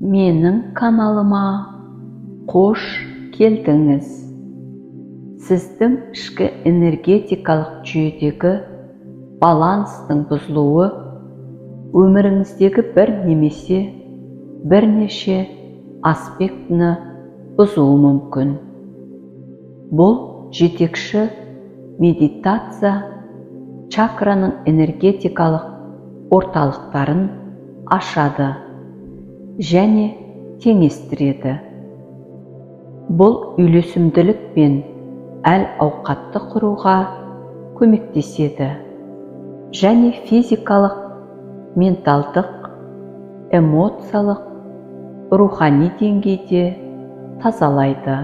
Менің каналыма қош келдіңіз. Сіздің ішкі энергетикалық жүйедегі баланстың бұзылуы өміріңіздегі бір немесе бірнеше аспектіні бұзуы мүмкін. Бұл жетекші медитация чакраның энергетикалық орталықтарын ашады және теңестіреді. Бұл үйлесімділік пен әл-ауқатты құруға көмектеседі және физикалық, менталдық, эмоциялық, рухани деңгейде тазалайды.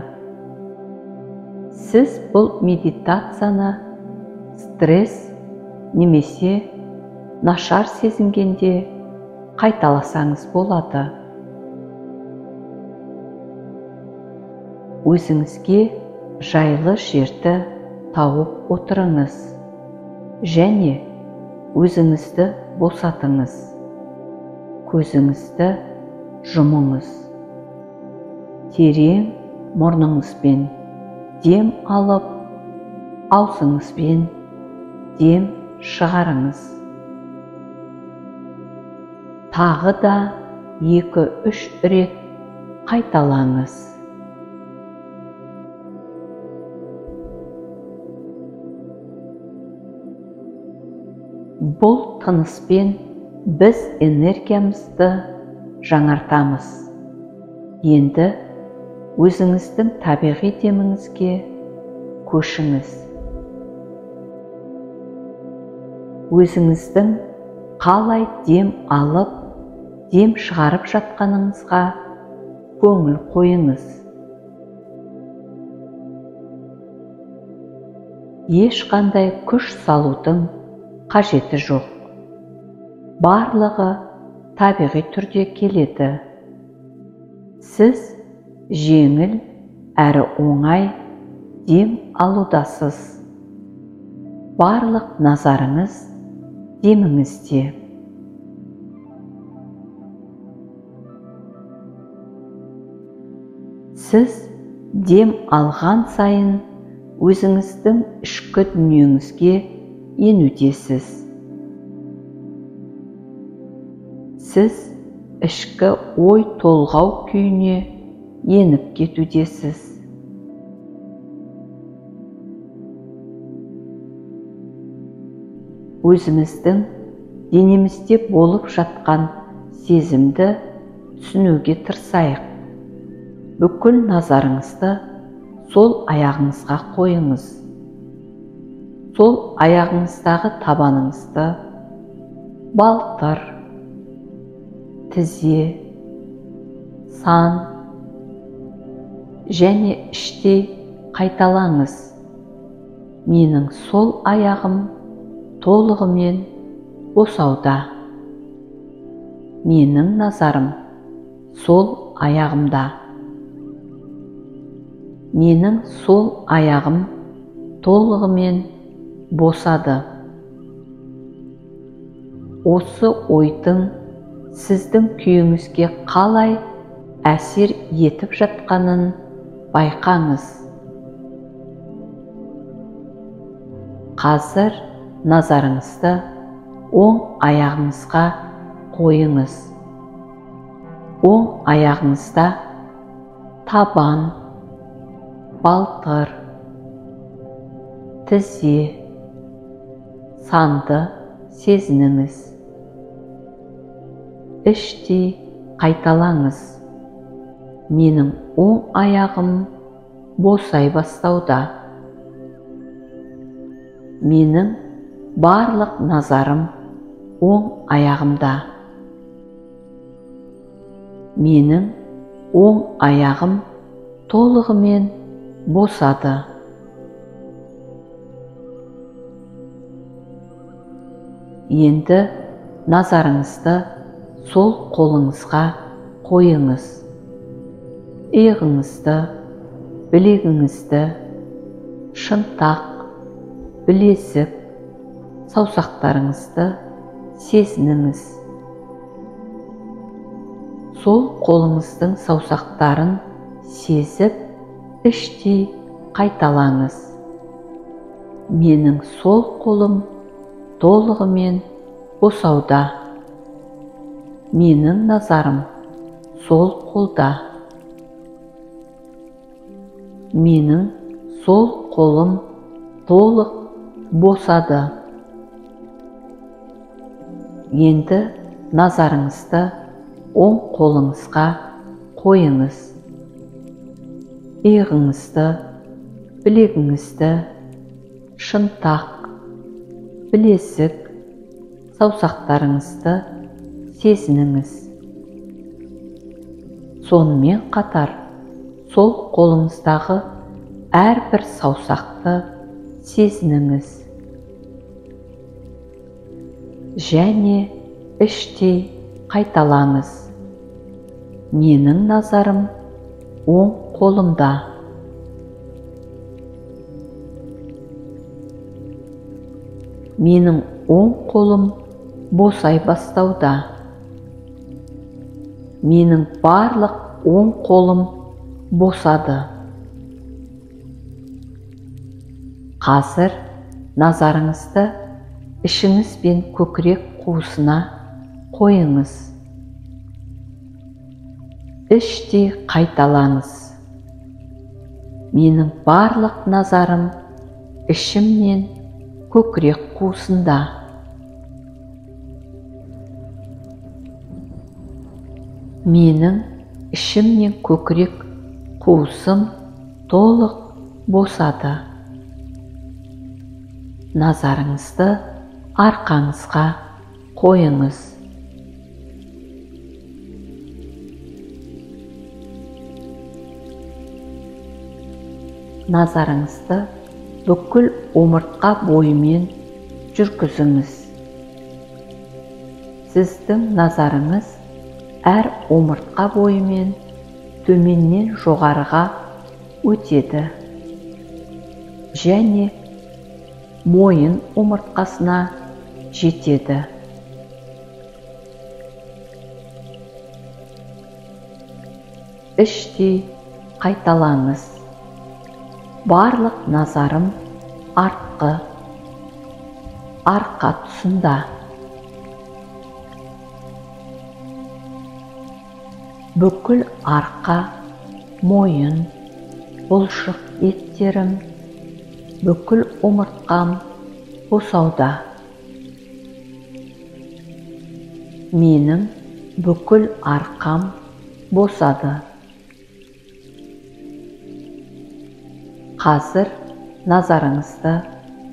Сіз бұл медитацияны стресс немесе нашар сезінгенде қайталасаңыз болады. Өзіңізге жайлы жерді тауып отырыңыз және өзіңізді босатыңыз. Көзіңізді жұмыңыз. Терең мұрныңызбен дем алып, аузыңызбен дем шығарыңыз. Тағы да 2-3 рет қайталаңыз. Бұл тыныспен біз энергиямызды жаңартамыз. Енді өзіңіздің табиғи деміңізге көшіңіз. Өзіңіздің қалай дем алып, дем шығарып жатқаныңызға көңіл қойыңыз. Ешқандай күш салудың қажеті жоқ. Барлығы табиғи түрде келеді. Сіз жеңіл әрі оңай дем алудасыз. Барлық назарыңыз деміңізде. Сіз дем алған сайын өзіңіздің ішкі дүниеңізге енудесіз. Сіз ішкі ой толғау күйіне еніп кетудесіз. Өзіміздің денемізде болып жатқан сезімді түсінуге тырысайық. Бүкіл назарыңызды сол аяғыңызға қойыңыз. Сол аяғыңыздағы табаныңызды, балтыр, тізе, сан және іштей қайталаңыз. Менің сол аяғым толығымен босауда. Менің назарым сол аяғымда. Менің сол аяғым толығымен босады. Осы ойдың сіздің күйіңізге қалай әсер етіп жатқанын байқаңыз. Қазір назарыңызды оң аяғыңызға қойыңыз. Оң аяғыңызда табан, балтыр, тізе, санды сезініңіз. Іштей қайталаңыз. Менің оң аяғым босай бастауда. Менің барлық назарым оң аяғымда. Менің оң аяғым толығымен босады. Енді назарыңызды сол қолыңызға қойыңыз. Иығыңызды, білегіңізді, шынтақ, білезік, саусақтарыңызды сезініңіз. Сол қолыңыздың саусақтарын сезіп, іштей қайталаңыз. Менің сол қолым толығымен босауда. Менің назарым сол қолда. Менің сол қолым толық босады. Енді назарыңызды оң қолыңызға қойыңыз. Иығыңызды, білегіңізді, шынтақ, білезік, саусақтарыңызды сезініңіз. Сонымен қатар сол қолыңыздағы әрбір саусақты сезініңіз. Және іштей қайталаңыз. Менің назарым оң қолымда. Менің оң қолым босай бастауда. Менің барлық оң қолым босады. Қазір назарыңызды ішіңіз бен көкірек қуысына қойыңыз. Іштей қайталаңыз. Менің барлық назарым ішімнен көкірек қуысында. Менің ішімнен көкірек қуысым толық босады. Назарыңызды арқаңызға қойыңыз. Назарыңызды бүкіл омыртқа бойымен жүргізіңіз. Сіздің назарыңыз әр омыртқа бойымен төменнен жоғарыға өтеді және мойын омыртқасына жетеді. Іштей қайталаңыз. Барлық назарым артқы, арқа тұсында. Бүкіл арқа, мойын, бұлшық еттерім, бүкіл омыртқам босауда. Менің бүкіл арқам босады. Қазір назарыңызды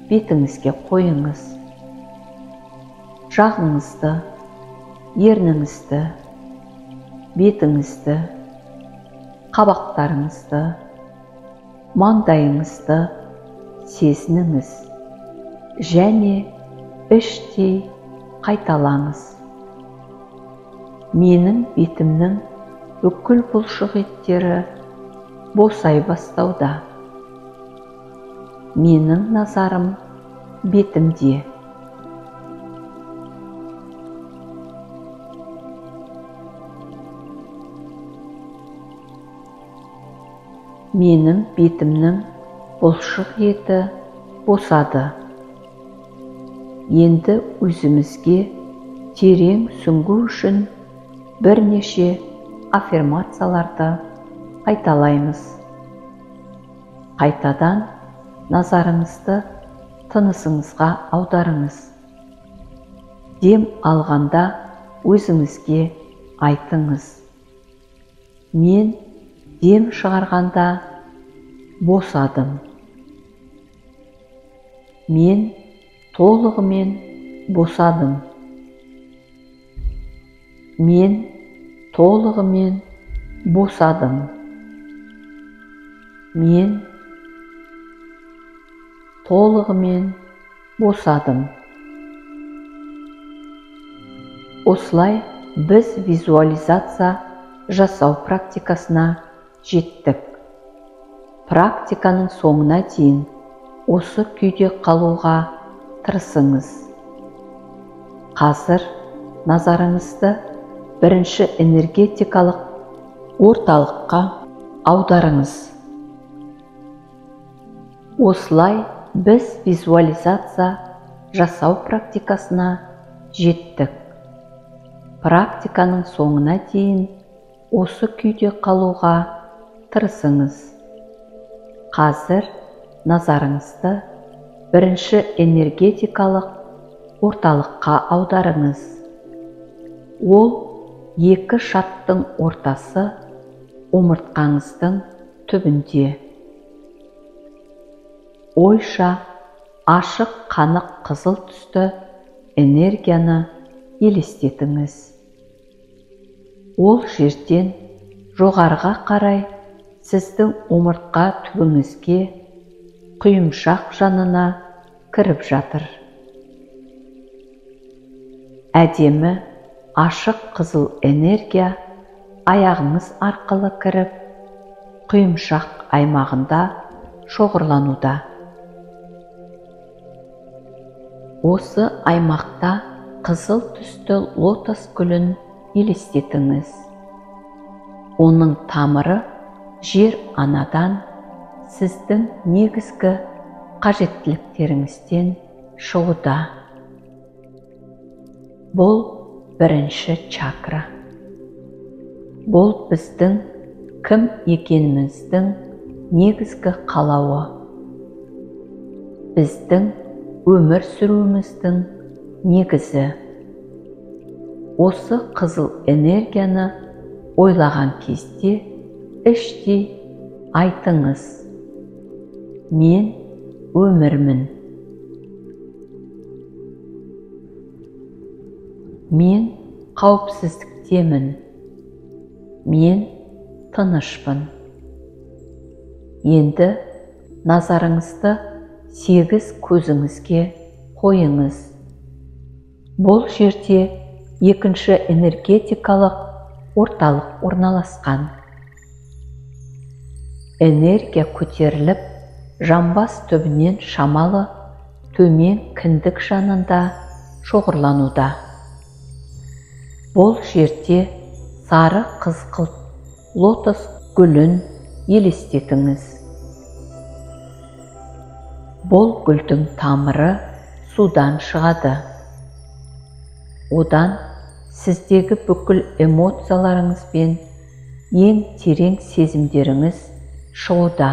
бетіңізге қойыңыз. Жағыңызды, ерніңізді, бетіңізді, қабақтарыңызды, маңдайыңызды сезініңіз және іштей қайталаңыз. Менің бетімнің бүкіл бұлшық еттері босай бастауда. Менің назарым бетімде. Менің бетімнің бұлшық еті босады. Енді өзімізге терең сүңгу үшін бірнеше аффирмацияларды қайталаймыз. Қайтадан назарыңызды тынысыңызға аударыңыз. Дем алғанда өзіңізге айтыңыз. Мен дем шығарғанда босадым. Мен толығымен босадым. Мен толығымен босадым. Мен толығымен босадым. Осылай біз визуализация жасау практикасына жеттік. Практиканың соңына дейін осы күйде қалуға тырысыңыз. Қазір назарыңызды бірінші энергетикалық орталыққа аударыңыз. Осылай біз визуализация жасау практикасына жеттік. Практиканың соңына дейін осы күйде қалуға тырысыңыз. Қазір назарыңызды бірінші энергетикалық орталыққа аударыңыз. Ол екі шаттың ортасы омыртқаңыздың түбінде. Ойша ашық қанық қызыл түсті энергияны елестетіңіз. Ол жерден жоғарыға қарай сіздің омыртқа түбіңізге, құйымшақ жанына кіріп жатыр. Әдемі ашық қызыл энергия аяғыңыз арқылы кіріп, құйымшақ аймағында шоғырлануда. Осы аймақта қызыл түсті лотос гүлін елестетіңіз. Оның тамыры жер анадан, сіздің негізгі қажеттіліктеріңізден шығуда. Бұл бірінші чакра. Бұл біздің кім екеніміздің негізгі қалауы. Біздің өмір сүруіміздің негізі. Осы қызыл энергияны ойлаған кезде іштей айтыңыз: мен өмірмін. Мен қауіпсіздіктемін. Мен тынышпын. Енді назарыңызды 8 көзіңізге қойыңыз. Бұл жерде екінші энергетикалық орталық орналасқан. Энергия көтеріліп, жамбас түбінен шамалы төмен кіндік жанында шоғырлануда. Бұл жерде сары қызғылт лотос гүлін елестетіңіз. Бұл гүлдің тамыры судан шығады. Одан сіздегі бүкіл эмоцияларыңыз бен ең терең сезімдеріңіз шығуда.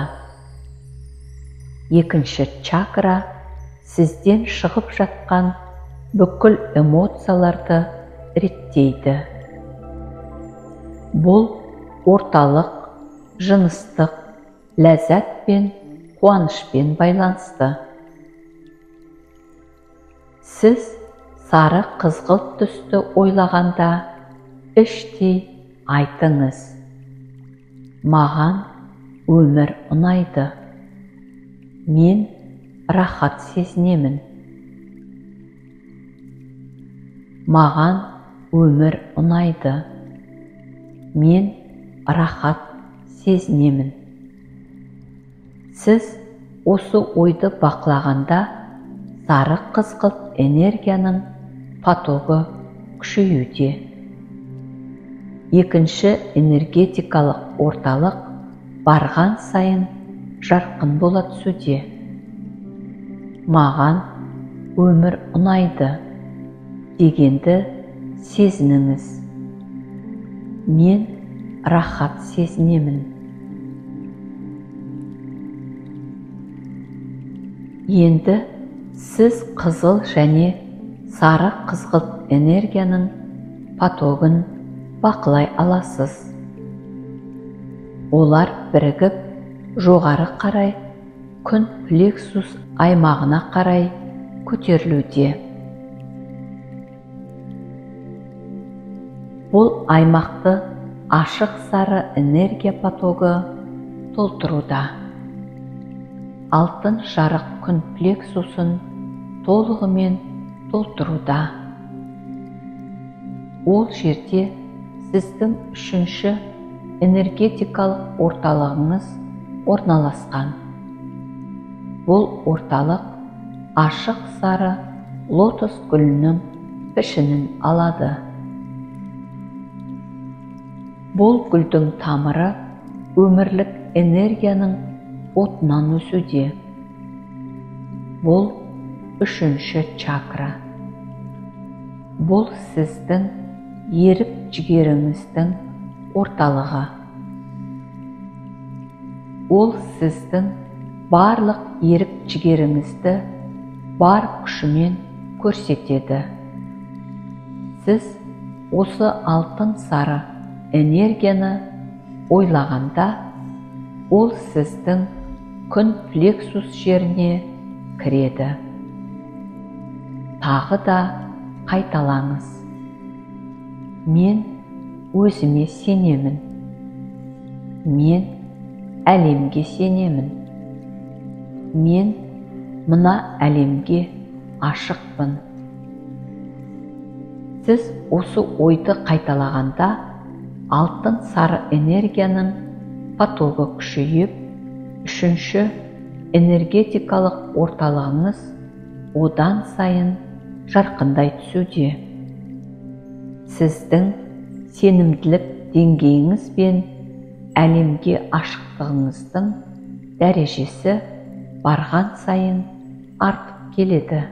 Екінші чакра сізден шығып жатқан бүкіл эмоцияларды реттейді. Бұл орталық жыныстық ләззат пен қуанышпен байланысты. Сіз сары қызғылт түсті ойлағанда іштей айтыңыз: маған өмір ұнайды. Мен рахат сезінемін. Маған өмір ұнайды. Мен рахат сезінемін. Сіз осы ойды бақылағанда сары қызғылт энергияның потогы күшеюде. Екінші энергетикалық орталық барған сайын жарқын бола түсуде. Маған өмір ұнайды дегенді сезініңіз. Мен рахат сезінемін. Енді сіз қызыл және сары қызғылт энергияның потогын бақылай аласыз. Олар бірігіп жоғары қарай күн плексус аймағына қарай көтерілуде. Бұл аймақты ашық сары энергия потогы толтыруда. Алтын жарық күн плексусын толығымен толтыруда. Ол жерде сіздің үшінші энергетикалық орталығыңыз орналасқан. Бұл орталық ашық сары лотос гүлінің пішінін алады. Бұл гүлдің тамыры өмірлік энергияның отынан өсуде. Бұл үшінші чакра. Бұл сіздің ерік-жігеріңіздің орталығы. Ол сіздің барлық ерік-жігеріңізді бар күшімен көрсетеді. Сіз осы алтын сары энергияны ойлағанда, ол сіздің күн плексус жеріне кіреді. Тағы да қайталаңыз. Мен өзіме сенемін. Мен әлемге сенемін. Мен мына әлемге ашықпын. Сіз осы ойды қайталағанда, алтын сары энергияның потогы күшейіп, үшінші энергетикалық орталығыңыз одан сайын жарқындай түсуде. Сіздің сенімділік деңгейіңіз бен әлемге ашықтығыңыздың дәрежесі барған сайын артып келеді.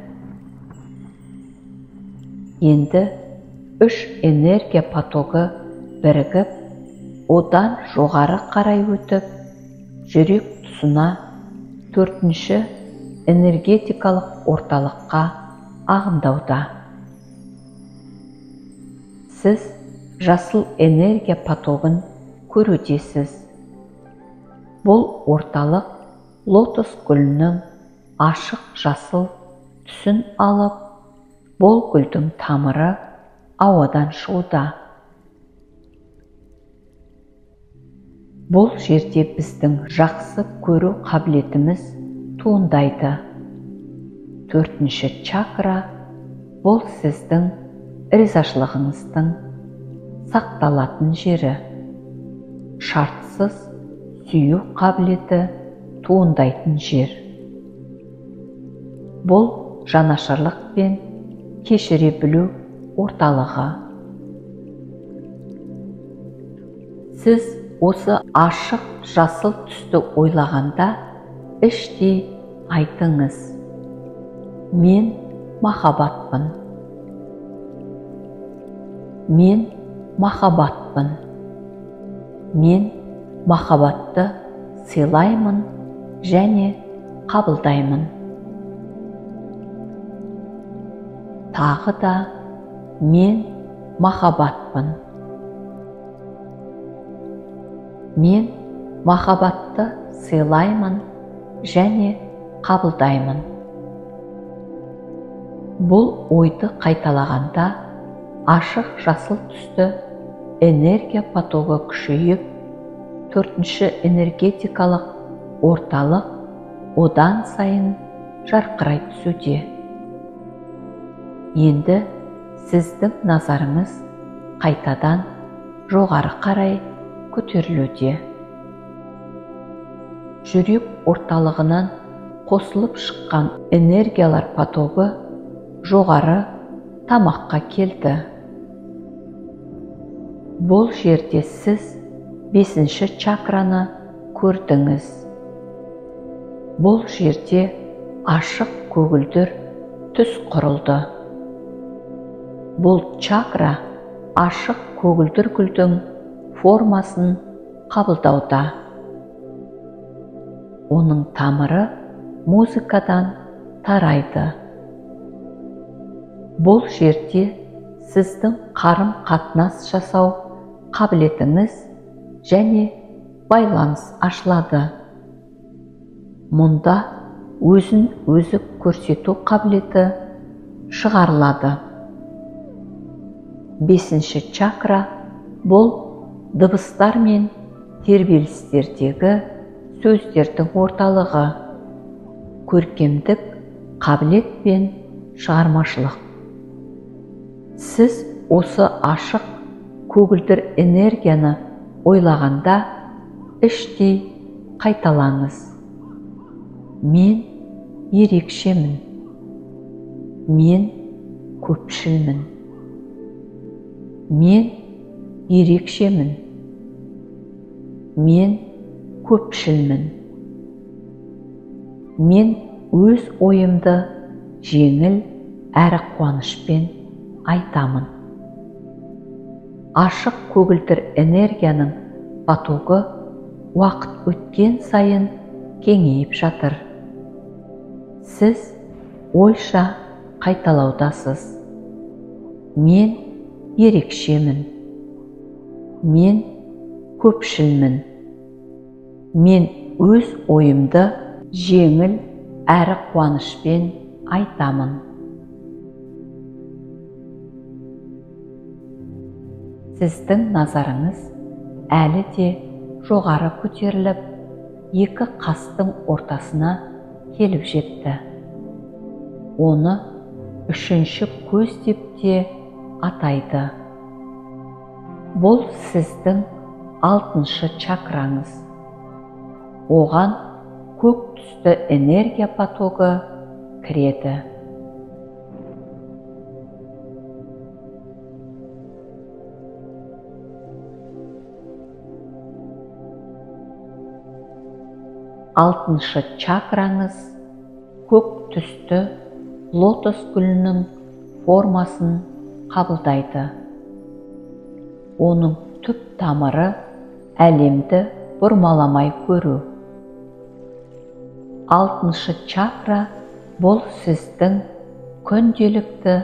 Енді үш энергия потогы бірігіп, одан жоғары қарай өтіп, жүрек тұсына төртінші энергетикалық орталыққа ағындауда. Сіз жасыл энергия потогын көрудесіз. Бұл орталық лотос гүлінің ашық жасыл түсін алып, бұл гүлдің тамыры ауадан шығуда. Бұл жерде біздің жақсы көру қабілетіміз туындайды. Төртінші чакра бұл сіздің ризашылығыңыздың сақталатын жері. Шартсыз сүю қабілеті туындайтын жер. Бұл жанашырлық пен кешіре білу орталығы. Сіз осы ашық жасыл түсті ойлағанда іштей айтыңыз: мен махаббатпын. Мен махаббатпын. Мен махаббатты сыйлаймын және қабылдаймын. Тағы да мен махаббатпын. Мен махаббатты сыйлаймын және қабылдаймын. Бұл ойды қайталағанда ашық жасыл түсті энергия потогы күшейіп, төртінші энергетикалық орталық одан сайын жарқырай түсуде. Енді сіздің назарыңыз қайтадан жоғары қарай көтерілуде. Жүрек орталығынан қосылып шыққан энергиялар потогы жоғары тамаққа келді. Бұл жерде сіз бесінші чакраны көрдіңіз. Бұл жерде ашық көгілдір түс құрылды. Бұл чакра ашық көгілдір гүлдің формасын қабылдауда. Оның тамыры музыкадан тарайды. Бұл жерде сіздің қарым-қатынас жасау қабілетіңіз және байланыс ашылады. Мұнда өзін өзі көрсету қабілеті шығарылады. Бесінші чакра бұл дыбыстар мен тербелістердегі сөздердің орталығы, көркемдік қабілет пен шығармашылық. Сіз осы ашық көгілдір энергияны ойлағанда іштей қайталаңыз. Мен ерекшемін. Мен көпшілмін. Мен ерекшемін. Мен көпшілмін. Мен өз ойымды жеңіл әрі қуанышпен айтамын. Ашық көгілдір энергияның потогы уақыт өткен сайын кеңейіп жатыр. Сіз ойша қайталаудасыз. Мен ерекшемін. Мен көпшілмін. Мен өз ойымды жеңіл әрі қуанышпен айтамын. Сіздің назарыңыз әлі де жоғары көтеріліп, екі қастың ортасына келіп жетті. Оны үшінші көз деп те атайды. Бұл сіздің алтыншы чакраңыз. Оған көк түсті энергия потогы кіреді. Алтыншы чакраңыз көк түсті лотос гүлінің формасын қабылдайды. Оның түп тамыры әлемді бұрмаламай көру. Алтыншы чакра бұл сіздің күнделікті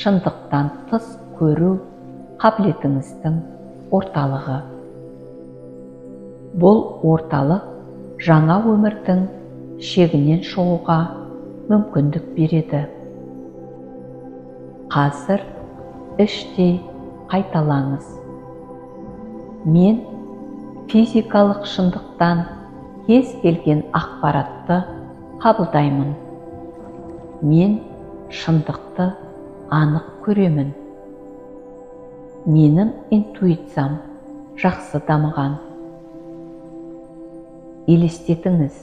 шындықтан тыс көру қабілетіңіздің орталығы. Бұл орталық жаңа өмірдің шегінен шығуға мүмкіндік береді. Қазір іштей қайталаңыз. Мен физикалық шындықтан кез келген ақпаратты қабылдаймын. Мен шындықты анық көремін. Менің интуициям жақсы дамыған. Елестетіңіз,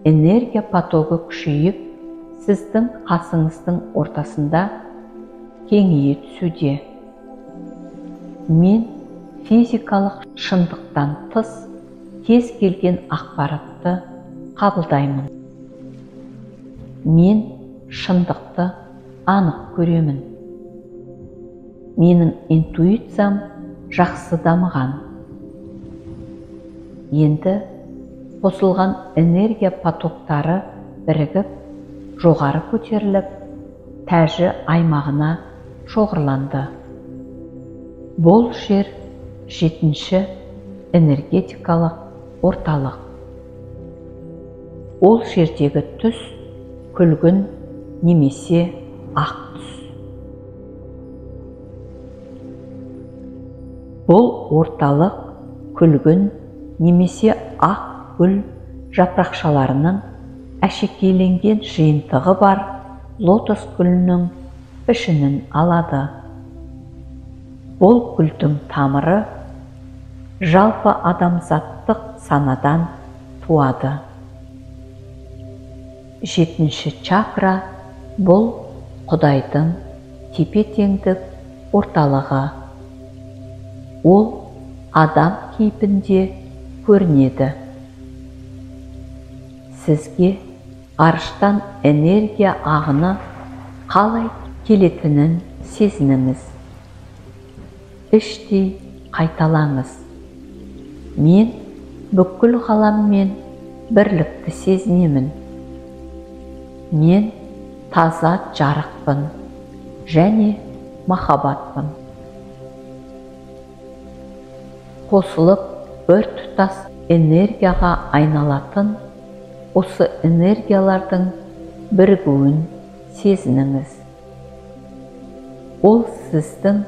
энергия потогы күшейіп, сіздің қасыңыздың ортасында кеңейе түсуде. Мен физикалық шындықтан тыс кез келген ақпаратты қабылдаймын. Мен шындықты анық көремін. Менің интуициям жақсы дамыған. Енді қосылған энергия потоктары бірігіп, жоғары көтеріліп, тәжі аймағына шоғырланды. Бұл жер жетінші энергетикалық орталық. Ол жердегі түс күлгін немесе ақ түс. Бұл орталық күлгін немесе ақ гүл жапырақшаларының әшекейленген жиынтығы бар лотос гүлінің пішінін алады. Бұл гүлдің тамыры жалпы адамзаттық санадан туады. Жетінші чакра бұл Құдайдың тепе-теңдік орталығы. Ол адам кейпінде көрінеді. Сізге ғарыштан энергия ағыны қалай келетінін сезініңіз. Іштей қайталаңыз. Мен бүкіл ғаламмен бірлікті сезінемін. Мен таза жарықпын және махаббатпын. Қосылып бір тұтас энергияға айналатын осы энергиялардың бірігуін сезініңіз. Ол сіздің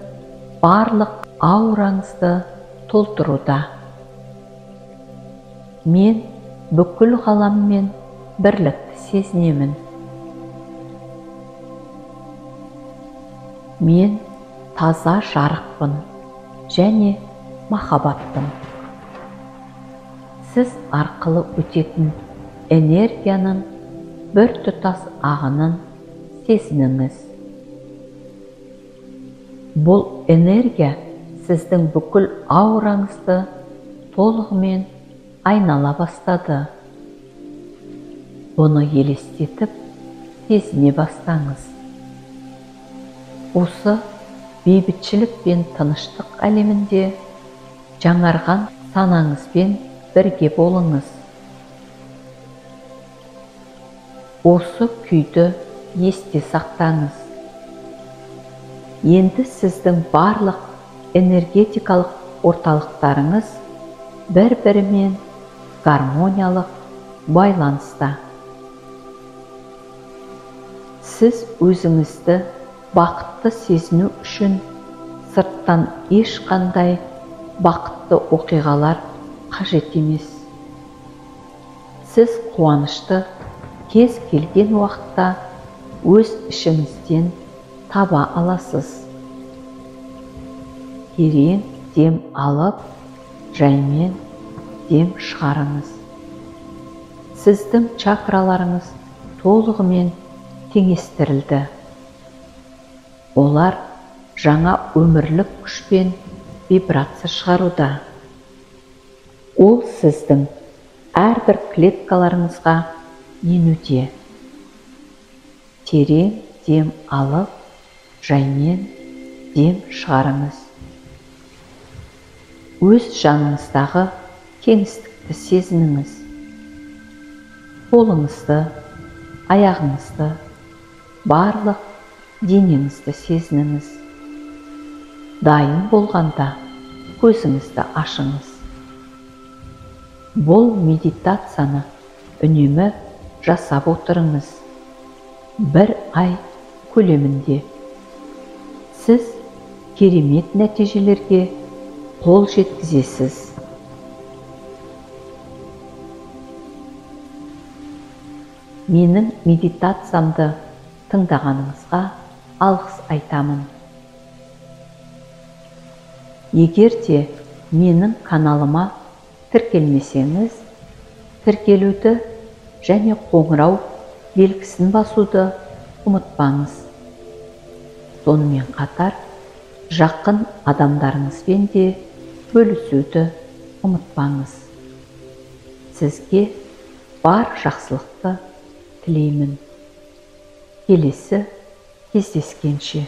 барлық аураңызды толтыруда. Мен бүкіл ғаламмен бірлікті сезінемін. Мен таза жарықпын және махаббатпын. Сіз арқылы өтетін энергияның бір тұтас ағынын сезініңіз. Бұл энергия сіздің бүкіл аураңызды толығымен айнала бастады. Бұны елестетіп, сезіне бастаңыз. Осы бейбітшілік пен тыныштық әлемінде жаңарған санаңызбен бірге болыңыз. Осы күйді есте сақтаңыз. Енді сіздің барлық энергетикалық орталықтарыңыз бір-бірімен гармониялық байланыста. Сіз өзіңізді бақытты сезіну үшін сырттан ешқандай бақытты оқиғалар қажет емес. Сіз қуанышты кез келген уақытта өз ішіңізден таба аласыз. Терең дем алып, жаймен дем шығарыңыз. Сіздің чакраларыңыз толығымен теңестірілді. Олар жаңа өмірлік күшпен вибрация шығаруда. Ол сіздің әрбір клеткаларыңызға енуде. Терең дем алып, жаймен дем шығарыңыз. Өз жаныңыздағы кеңістікті сезініңіз. Қолыңызды, аяғыңызды, барлық денеңізді сезініңіз. Дайын болғанда көзіңізді ашыңыз. Бұл медитацияны үнемі жасап отырыңыз. 1 ай көлемінде. Сіз керемет нәтижелерге қол жеткізесіз. Менің медитациямды тыңдағаныңызға алғыс айтамын. Егер де менің каналыма тіркелмесеңіз, тіркелуді және қоңырау белгісін басуды ұмытпаңыз. Сонымен қатар, жақын адамдарыңызбен де бөлісуді ұмытпаңыз. Сізге бар жақсылықты тілеймін. Келесі кездескенше.